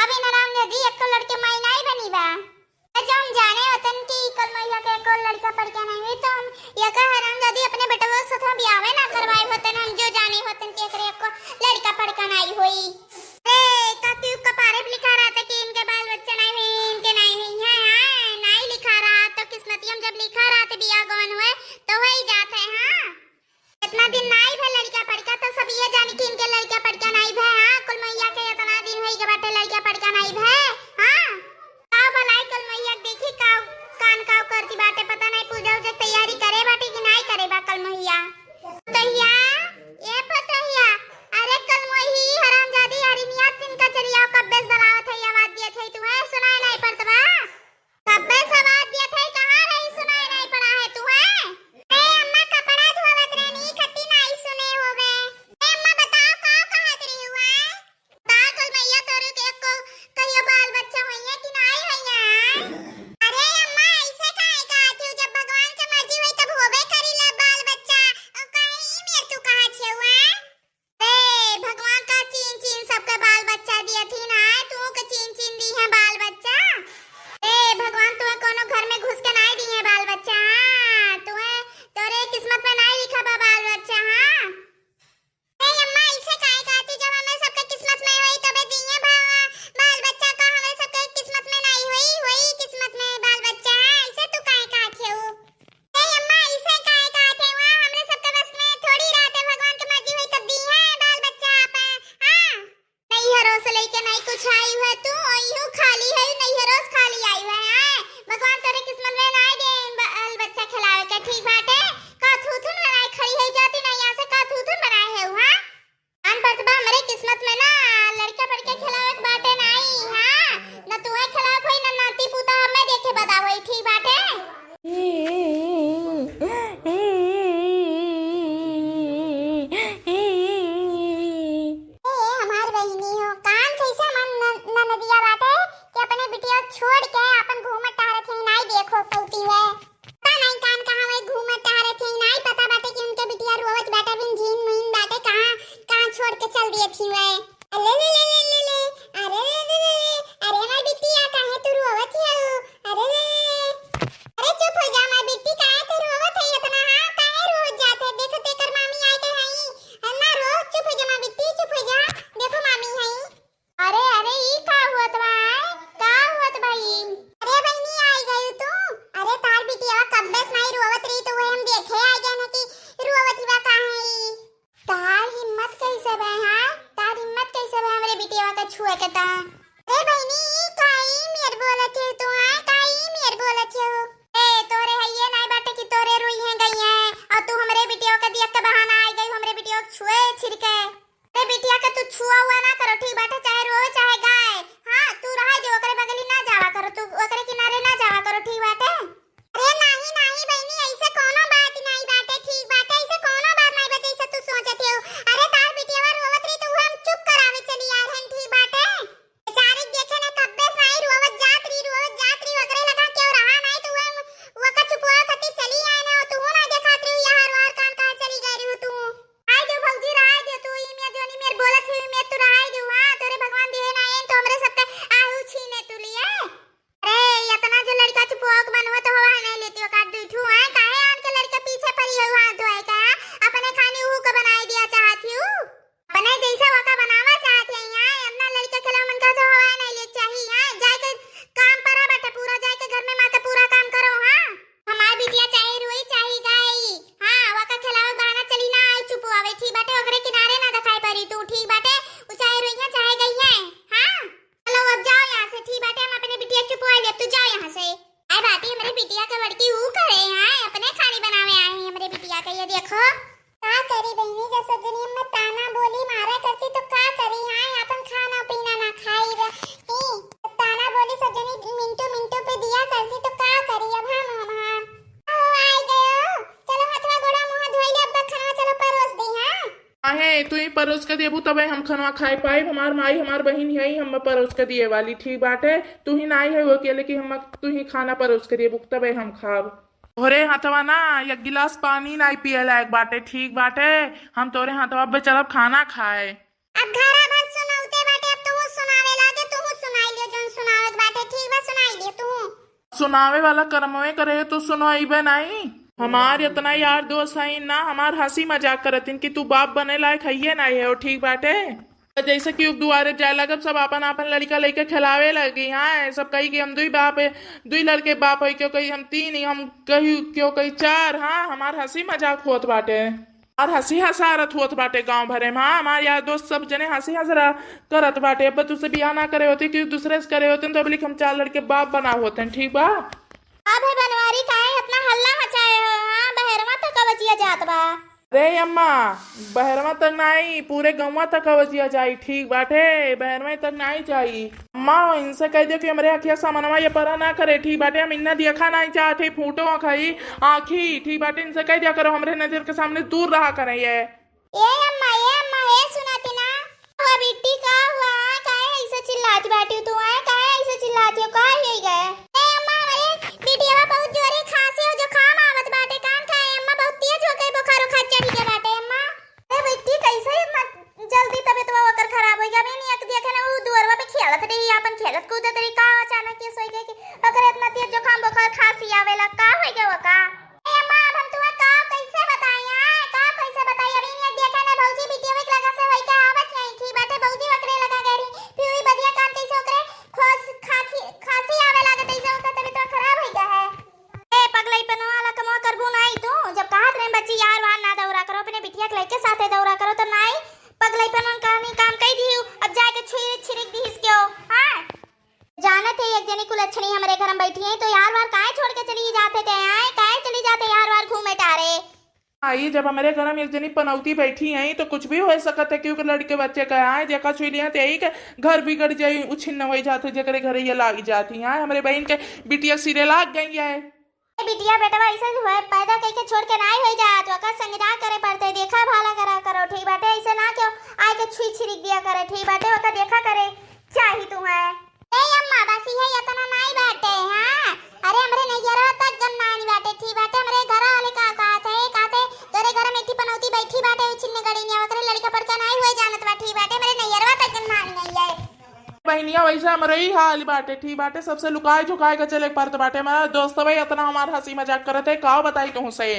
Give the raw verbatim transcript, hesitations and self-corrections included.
अभी नाराम जदी एको लड़के माई नाई बनी बा। जब हम जाने होतन कि कलमैया के एको लड़का पड़का नाई हुई, तो हम यका हराम जदी अपने बेटवा के साथ बियाहे ना करवाए होतन, हम जो जाने होतन कि एकरे एको लड़का पड़का नाई हुई। ए, का तू कपारे पे लिखा रहा था कि इनके बाल बच्चा नाई हुई, इनके नाई हुई है, हाँ, नाई लिखा रहा, तो किस्मतिया में जब लिखा रहा था बियाह गवन हुए, तो वही जात है, हाँ। इतना दिन नाई भे लड़का पड़का, तो सब ये जानी कि इनके लड़का पड़का नाई भे। हाँ, कलमैया के इतना दिन होई के बाटे लड़का पड़का नाई भे। हाँ, का भलाई कलमैया के देखी का कान काव करती बाटे, पता नाई पूजा उजा के तैयारी करे बाटे कि नाई करे बा कलमैया। तहिया, ए पतहिया, अरे कलमैया हरामजादी हरिनिया तिनका चरिया कब्बे से बलावत है, आवाज दिए थे तू है, सुनाए नाई पड़त बा। कब्बे से आवाज दिए थे, कहाँ रही, सुनाए नाई पड़ा है तू है? ए अम्मा, कपड़ा धोवत रहनी, खट्टी नाई सुने होवे। ए अम्मा, बताओ का कहत रही हुआ है? का कलमैया तोरे के एको कहियो बाल बच्चा होइए कि नाई होइए? अरे अम्मा, ऐसे काहे कहत हो? जब भगवान के मर्जी होई तब होबे करी ला बाल बच्चा। और काहे ई मेर तू कहत हो, हैं? ए, भगवान का चीन चीन सबके बाल बच्चा दिए थी ना, तू के चीन चीन दी है बाल बच्चा। ए, भगवान तुम्हें कोनो घर में घुस के नाई दी है बाल बच्चा, हाँ, तुम्हें तोरे किस्मत में नाई लिखा बा बाल बच्चा, हाँ। ए अम्मा, ऐसे काहे कहती, जब हमें सबके किस्मत में होई तबे दी है बा-, बाल बच्चा, का हमें सबके किस्मत में नाई होई, होई किस्मत में बाल बच्चा, हाँ, ऐसे तू काहे कहती हो? ए अम्मा, ऐसे काहे कहत है? वहाँ हमरे सबके बस में थोड़ी रहत है, भगवान के मर्जी होई तब दी है बाल बच्चा आपन। हाँ, नैहरों से लेके नाई कुछ आई है तू, और यूं खाली है, नैहरों से खाली आई है, हाँ? भगवान तोरे किस्मत में नाई दे बाल बच्चा खिलावे के, ठीक बाटे? का थूथुन बनाए खड़ी है जाती ना यहाँ से, का थूथुन बनाए है, हाँ? कान पड़त बा, हमरे किस्मत में ना लड़का पड़का खिलावे के बाटे नाई, हाँ, ना तुहे खिलावे होई, ना नाती पूता हमें देखे बदा होई, ठीक बाटे? ए, हमार बहिनी हो, कान कैसे मन न-, ननदिया बाटे कि अपने बिटिया छोड़ के आपन घूमत टहरत है, नाई देखो पौती है। पता नहीं कान कहाँ वही घूमत टहरत है, नाई पता बाटे कि उनके बिटिया रोवत बाटे, बिन झीन मुइन बाटे, कहाँ, कहाँ छोड़ के चल दिए थी वह। अरे ले ले ले ले ले, अरे ले ले ले ले, अरे हमार बिटिया काहे तू रोवत है? अरे ले ले ले, अरे चुप हो जा हमार बिट्टी, काहे तू रोवत है इतना? हाँ, काहे रोवत जात है? देखो तेकर मामी आई गई है। अरे ना रो, चुप हो जा हमार बिट्टी, चुप हो जा। देखो मामी है। अरे, अरे, ई का हुअत बा, आय? का हुअत बा ई? अरे बहिनी, आई गई तू? अरे तार बिटियावा कब्बे से नाई रोवत रही, तो वही हम देखे आ गए ना कि रोवत ही बा काहे ई। तार हिम्मत कैसे बा, हाँ? तार हिम्मत कैसे बा हमरे बिटियावा के छुए के ता? अरे बहिनी, ई का ई मेर बोलत है तू, हाँ? का ई मेर बोलत है हो? ए, तोरे है ये नाई बाटे कि तोरे रुई हैं गई हैं, और तू हमरे बिटियावा के दिया के बहाना आई गई, हमरे बिटियावा के छुए छिड़के। अरे बिटिया के तू छुआ हुआ ना करो, ठीक बाटे, चाहे रोवे चाहे गाए। हाँ, तू रहा जो ओकरे बगली ना जावा करो, तू ओकरे किनारे ना जावा करो, ठीक बाटे। अरे नाही, नाही बहिनी, ऐसे कोनो बात नाही बाटे, ठीक बाटे, ऐसे कोनो बात नाही बा, जैसे तू सोचत हो। अरे तार बिटियावा रोवत रही तो उहे हम चुप करावे चली आए रहन, ठीक बाटे। बेचारी देखे ना कब्बे से नाही रोवत जात रही, रोवत जात रही, ओकरे लगा केहू रहा नाही तो उहे हम ओका चुपवा खातिर चली आए ना, तू ना देखात रही, यहाँ रोआर कान कहाँ चली गई रही तू। आय जो भौजी, रहाय दे तू, ई में जोनी मेर बोलत हुई, में तू रहाय दे, हाँ, तोरे भगवान दिए ना, एन तो हमरे सबके आहू छीने तू लिए। अरे, इतना जो लड़का चुपवा के मन हुआ तो हवा नहीं लेती, ओका दुई ठू, हाँ, काहे आन के लड़का पीछे पड़ी हो, हाँ, तो है का, अपने खानी उहू को बनाए दिया चाहती हूँ, अपने जैसा वका बनावा चाहती है, यहाँ, अपना लड़का खिलावा मन का तो हवा नहीं ले चाहिए, हाँ, जाए के काम परा बाटे पूरा, जाए के घर में माँ के पूरा काम करो, हाँ। हमार बिटिया चाहे रोई, चाहे गाई, हाँ, वका खिलावे बहाना चली ना आई, चुप आवे, ठीक बाटे, ओकरे किनारे ना दिखाई पड़ी तू, ठीक बाटे, उ चाहे रोइया, चाहे गइया, हाँ। चलो, अब जाओ यहाँ से, ठीक बाटे, हम अपने बिटिया चुपवा ले, तू जाओ यहाँ से। आए बाटी, हमरे बिटिया के बड़की ऊ करे, हाँ, अपने खाली बनावे आए हैं हमरे बिटिया के, ये देखो। का करी बहिनी, जब सब जनी हमें ताना बोली मारा करती तो का करी? हाँ, अपन खाना पीना ना खाई रही। ताना बोली सब जनी मिनटू मिनटू पे दिया करती तो का करी अब हम, हम, हम। ओ, आई गयो। चलो हथवा गोड़ा मुँह धोई ले, अब खाना चलो परोस दी, हाँ? आहे, तू ही परोस के देबू तबे हम खाना खाए पाइब। हमार माई, हमार बहिन है, हम परोस के दिए वाली, ठीक बाटे। तू ही नाई है वो अकेले कि हम, तू ही खाना परोस के देबू तबे हम खाब। तोहरे हथवा ना एक गिलास पानी नाई पिए लायक बाटे, ठीक बाटे, हम तोहरे हथवा पे चलब खाना खाए। अब घरा भर सुनौते बाटे, अब तू सुनावे लागे, तू सुना। सुनावे वाला करमवे करे तो सुनइबे नाई। हमार इतना यार दोस्त हईन ना, हमार हँसी मजाक करतिन कि तू बाप बने लायक हइये नाई है, ठीक बाटे। जैसे कि उ दुआरे जाए लगब, सब आपन आपन लड़िका लइके खेलावे लगी, हाँ, सब कही कि हम दुई बाप है, दुई लड़के बाप है, क्यों कही हम तीन ही, हम कही क्यों कही चार, हाँ, हमार हँसी मजाक होत बाटे। और हँसी हँसारत होत बाटे गाँव भरे में, हाँ, हमार यार दोस्त सब जने हँसी हँसरा करत बाटे। अब तुझसे बियाह ना करे होते, कि दूसरे से करे होते, तो अबलिक हम चार लड़के बाप बना होते, ठीक बा? अब है बनवारी, काहे इतना हल्ला मचाए हो? हाँ, बहरवा तक अवजिया जात बा। अरे अम्मा, बहरवा तक नाई, पूरे गौवा तक अवजिया जाई, ठीक बाटे? बहरवा तक नाई जाई। अम्मा, इनसे कह दियो कि हमरे अखिया सामनवा ये परा ना करे, ठीक बाटे? हम इन्ना देखा नाई चाहत है, फूटो अखई, आँखी, ठीक बाटे? इनसे कह दिया करो, हमरे नजर के सामने दूर रहा करे ये। ए अम्मा, ए अम्मा, ए सुनाती ना? हुआ बिट्टी, का हुआ? हाँ, काहे ऐसे चिल्लाती बाटी तू? हाँ, काहे ऐसे चिल्लाती हो? का हो गए? ए अम्मा, अरे बिटियावा बहुत जोरे खांसी और जुकाम आवत बाटे। कान खाए अम्मा, बहुत तेज हो गई, बुखार उखार चढ़ गया बाटे अम्मा। ए बिट्टी, कैसे इतना जल्दी तबीयत ओकर खराब हो गया? अभी नहीं एक दिया ना, वो दुअरवा पे खेलत रही, अपन खेलत कूदत रही, का अचानक ये सोई गई कि ओकर इतना तेज जुकाम बुखार खांसी आवेला? का हो गया वो का? ए अम्मा, अब हम तुहा का कैसे बताई, हाँ? का कैसे बताई? अभी ये देखा ना भौजी बिटिया के लगा से वही के आवत नहीं थी, बाटे भौजी ओकरे लगा गई रही, फिर वही बदिया कान कैसे ओकरे खोस खांसी, खांसी आवे लागत, ऐसे ओकर तबीयत खराब हो गया है। ए पगलई पन वाला कमवा करबू नाई तू, जब कहत रहे बच्ची यार वार ना दौरा करो, अपने बिटिया के लइके साथे दौरा करो, तो नाई पगलई पन कहानी काम कई दी, अब जाके छुई छिरिक दी इसके हो, हाँ? जानत है एक जनी कुलच्छनी हमरे घर में बैठी है, तो यार वार काहे छोड़ के चली जाते ते आए, काहे चली जाते यार वार घूमे टारे? आई, जब हमरे घर में एक जनी पनौती बैठी है तो कुछ भी हो सकत है, क्योंकि लड़के बच्चे का आए जेका छुई लिया तो यही के घर बिगड़ जाई, उछिन्न हो जाते, जेकरे घरे ये लाग जाती है। हमरे बहन के बिटिया सिरे लाग गई है। ए बिटिया बेटवा ऐसे हुए, पैदा कई के छोड़ के नाई हो जात, ओकर संगीदा करे पड़ते, देखा भाला करा करो, ठीक बाटे? ऐसे ना क्यों आए के छुई छिरिक दिया करे, ठीक बाटे? ओकर देखा करे चाही तू है। ए अम्मा, बस इहे इतना नाई बाटे, हाँ? अरे, हमरे नैहरवा तक गनमानी बाटे, ठीक बाटे? हमरे घर वाले का कहत है, कहत है, "तोरे घर में इतनी पनौती बैठी बाटे, उ छिन्ने गड़ी में, ओकरे लड़का पर का नाई हुए जानत बा, ठीक बाटे? हमरे नैहरवा तक गनमानी नहीं है।" बहनिया, वैसे हमरे ही हाल बाटे, ठीक बाटे? सबसे लुकाए झुकाए के चले के पड़त बाटे। हमारा दोस्त भाई इतना हमार हँसी मजाक करत है, का बताई तुहसे?